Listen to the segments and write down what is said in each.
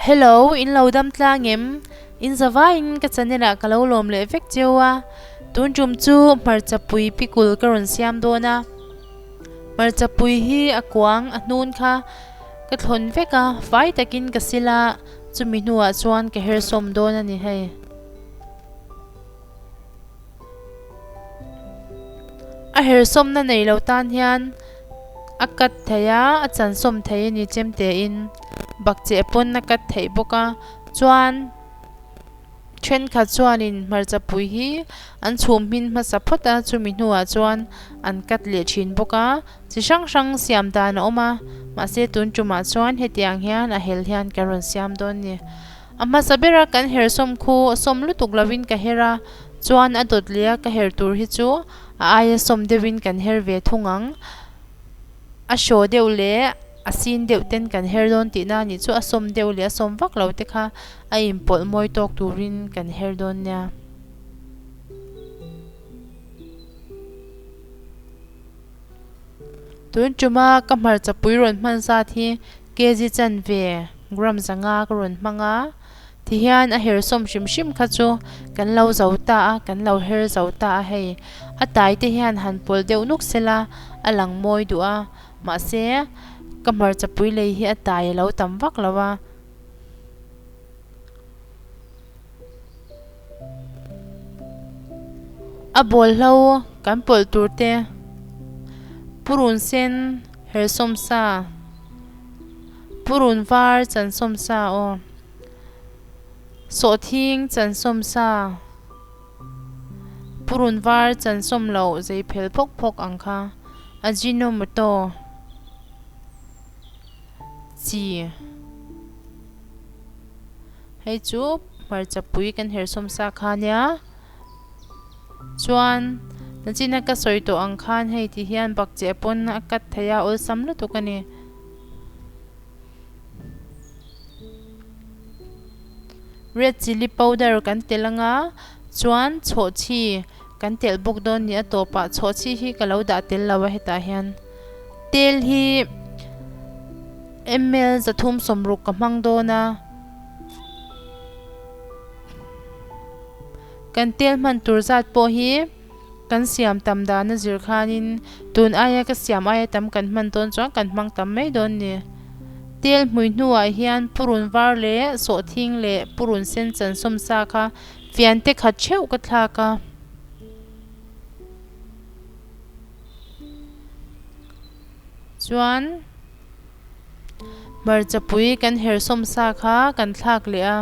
Hello, in lo dam tlang em? In zavaiin ka channel ah ka lo lawm leh vek cheu a, tun tum chu hmarcha pui pikul ka rawn siam dawn a. Hmarcha pui hi a kuang a hnun kha ka thlawn vek a, fai takin ka sil a, chumi hnuah chuan ka her sawm dawn a ni hei. A hersawmna nei lo tan hian a cut thei a, a chansawm thei a ni chem tein bakcheh pawn a cut theih bawk a, chuan thenkhat chuanin hmarcha pui hi an chhum hmin hmasa phawt a, chumi hnuah chuan an cut leh thin bawk a, chi hrang hrang siam dan a awm a, mahse tun tumah chuan hetiang hian a hel hian ka rawn siam dawn a ni. A hmasa bera kan her sawm khu sawm lutuk lovin ka her a, chuan a dawt leh a ka her tur hi chu a aia sawm deuhin kan her ve thung ang. A hraw deuh leh a sin deuh ten kan her dawn tihna a nih chu a sawm deuh leh a sawm vak lo te kha a inpawlh mawi tawk turin kan her dawn nia. Tun tuma ka hmarcha pui rawn hman zat hi kg chanve gram zanga ka rawn hmang a, tihian a her sawm hrim hrim kha chu kan lo zo ta a, kan lo her zo ta a hei. A tai te hian han pawlh deuh nuk sela a lang mawi duh a, mahse ka hmarcha pui lei hi a tai a lo tam vak lo a. A bawlhlo kan pawlh tur te purun sen hersawm sa purun var chansawm sa aw sawhthing chansawm sa purun var chansawm loh zei phel phawk phawk ang kha ajinomoto chi. Hei chu hmarcha pui kan her sawm sa kha nia chuan nachina ka sawi tawh ang khan hei ti hian bakcheh pawn a cut thei a awlsam lutuk a ni. Red chilli powder kan telh anga chuan chhawhchhi kan telh bawk dawn ni a tawpah chhawhchhi hi ka lo dah tel lo a hetah hian tel hi. Ml 360 ka hmang dawn a, kan tel hman tur zat pawh hi kan siam tam dan a zir khanin tun aia ka siam aia tam kan hman dawn chuan kan hmang tam mai dawn ni. Tel hmui hnuah hian purun var leh sawhthing leh purun sen chan sawmsa kha fian te khat theuh ka thlak a. Chuan hmarcha pui kan her sawm sa kha kan thlak leh a.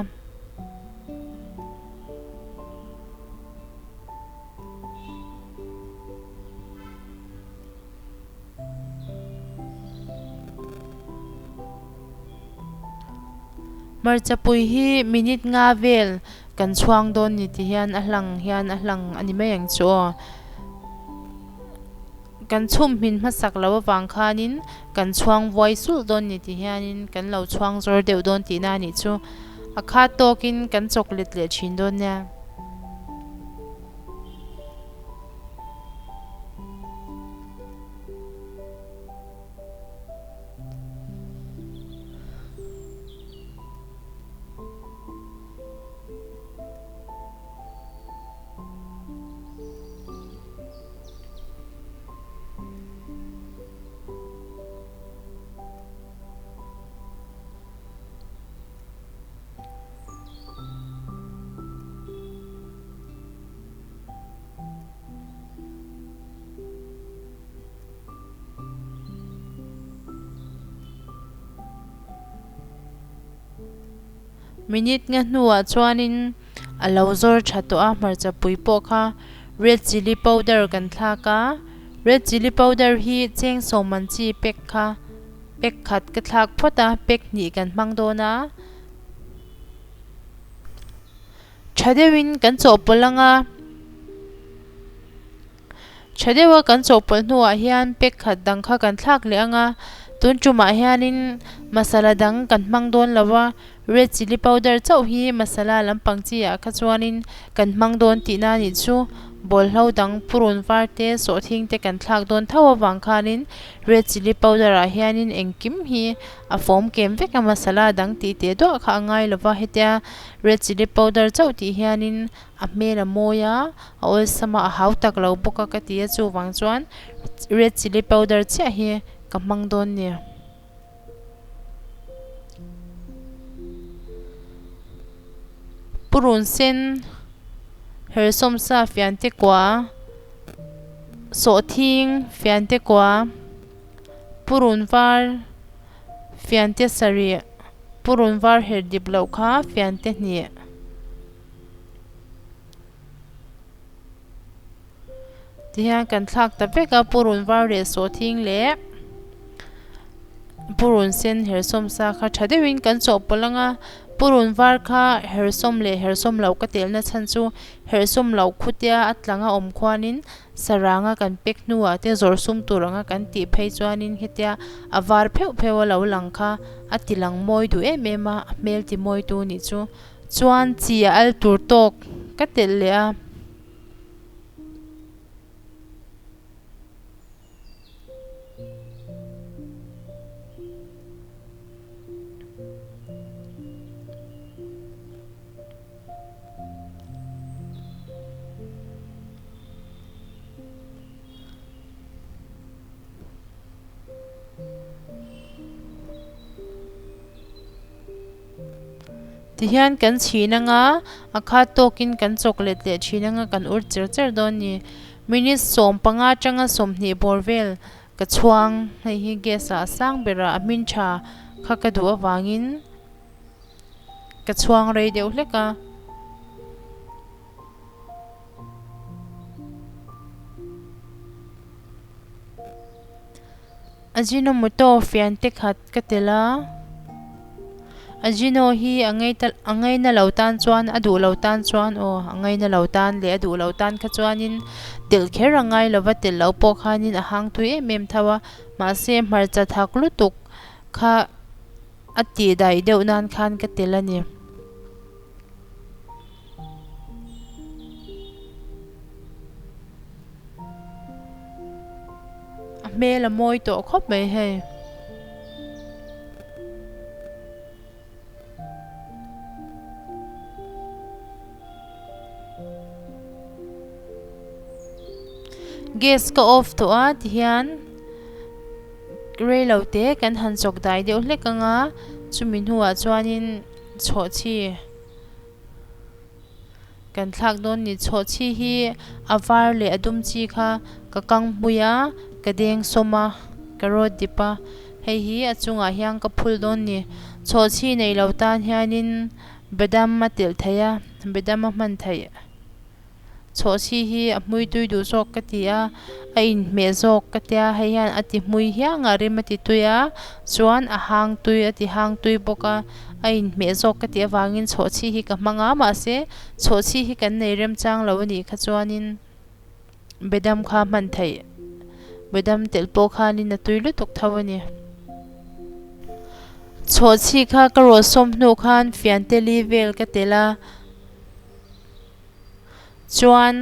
Hmarcha pui hi minute nga vel kan chhuang dawn ni ti hian a hlang hian a hlang a ni mai ang chu aw. Kan chhum hmin hmasak lo avang khanin kan chhuang vuai sulh dawn ni ti hianin kan lo chhuang zawr deuh dawn tihna a nih chu. A khat tawkin kan chawk let leh thin dawn nia. Minute nga hnuah chuanin a lo zawr tha tawh a hmarcha pui pawh kha red chilli powder kan thlak a red chilli powder hi cheng sawm man chi pack kha pack khat ka thlak phawt a pack hnih kan hmang dawn a tha deuhin kan chawhpawlh ang a tha deuha kan chawhpawlh hnuah hian pack khat dang kha kan thlak leh ang a tun tumah hianin masala dang kan hmang dawn lo a. Red chilli powder chauh hi masala lampang chi ah kha chuanin kan hmang dawn tihna a nih chu. Bawlhlo dang purun var te sawhthing te kan thlak dawn tho avang khanin red chilli powder ah hianin engkim hi a fawm kem vek a masala dang tih teh duah kha a ngai lova hetia red chilli powder chauh tih hianin a hmel a mawi a a awlsam a a hau tak lo bawk a ka ti a chuvang chuan red chilli powder chiah hi ka hmang dawn ni. Purun sen hersawm sa fiante kua sawhthing fiante kua purun var fiante sarih purun var her dip loh kha fiante hnih. Tihian kan thlak ta vek a purun var leh sawhthing leh purun sen hersawm sa kha tha deuhin kan chawhpawlh ang a purun var kha hersawm leh hersawm loh ka telna chhan chu hersawm loh khutia a tlang a awm khuanin saranga kan pack hnuah te zawrh sum tur anga kan tih phei chuanin hetia a var pheuh pheuh a lo lang kha a ti lang mawi duh em em a a hmel ti mawi tu nih chu chuan chi a al tur tawk ka telh leh a. Tihian kan chhin anga a khat tawkin kan chawk let leh thin anga kan ur cher cher dawn ni. Minute 15 atanga 20 bawr vel ka chhuang hei hi gas ah a sang ber a a hmin tha kha ka duh avangin ka chhuang rei deuh hlek a. Ajinomoto fiante khat ka tel a, Ajino hi a ngei ta a ngaina lo tan chuan a duh lo tan chuan aw a ngaina lo tan leh a duh lo tan kha chuanin telh kher a ngai lova telh loh pawh khanin a hang tui em em tho a mahse hmarcha thak lutuk kha a tih daih deuh nan khan ka telh a ni. A hmel a mawi tawh khawp mai hei. Gas ka off tawh a tihian reilo te kan han chawk dai deuh hlek anga chumi hnuah chuanin chhawhchhi. Kan thlak dawn ni chhawhchhi hi a var leh a dum chi kha ka kang hmui a ka deng sawm a ka rawt dip a hei hi a chungah hian ka phul dawn ni chhawhchhi nei lo tan hianin badam a telh theih a badam a hman theih. Chhawhchhi hi a hmui tui duh zawk ka ti a, a inhmeh zawk ka tia hei hian a ti hmui hiang a rim a ti tui a, chuan a hang tui a ti hang tui bawk a, a inhmeh zawk ka tih avangin chhawhchhi hi ka hmang a, mahse chhawhchhi hi kan nei remchang lo a nih kha chuanin bedam kha hman theih bedam telh pawh khanin a tui lutuk tho a ni. Chhawhchhi kha ka rawh sawm hnu khan fiante li vel ka telh a. Chuan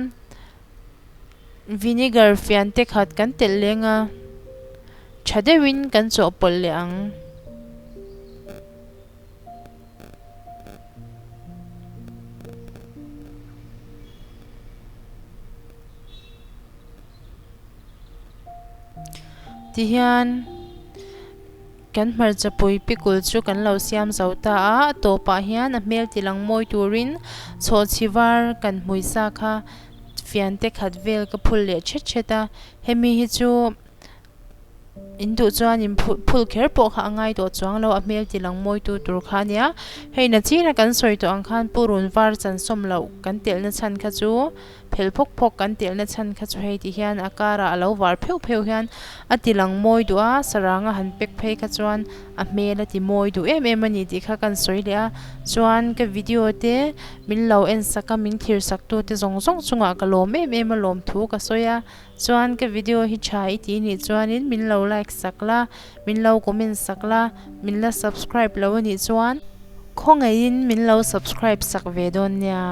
vinegar fian te khat kan telh leng a, tha deuhin kan chawhpawlh leh ang. Tihian. Kan hmarcha pui pikul chu kan lo siam zo ta a, a tawpah hian a hmel ti lang mawi turin chhawhchhi var kan hmui sa kha fian te khat vel ka phul leh thet thet a, hemi hi chu in duh chuan in phul kher pawh kha a ngai tawh chuang lo, a hmel ti lang mawi tu tur kha a nia. Hei na china kan sawi tawh ang khan purun var chan sawm loh kan telhna chhan kha chu. Phel phawk phawk kan telhna chhan kha chu hei ti hian a karah a lo var pheuh pheuh hian a ti lang mawi duh a, sarang a han pack phei kha chuan a hmel a ti mawi duh em em a ni tih kha kan sawi leh a, chuan ka video te min lo en sak a min thlir sak tu te zawng zawng chungah ka lawm em em a lawm thu ka sawi a, chuan ka video hi tha i tih nih chuanin min lo like sak la, min lo comment sak la, min la subscribe lo a nih chuan khawngaihin min lo subscribe sak ve dawn nia.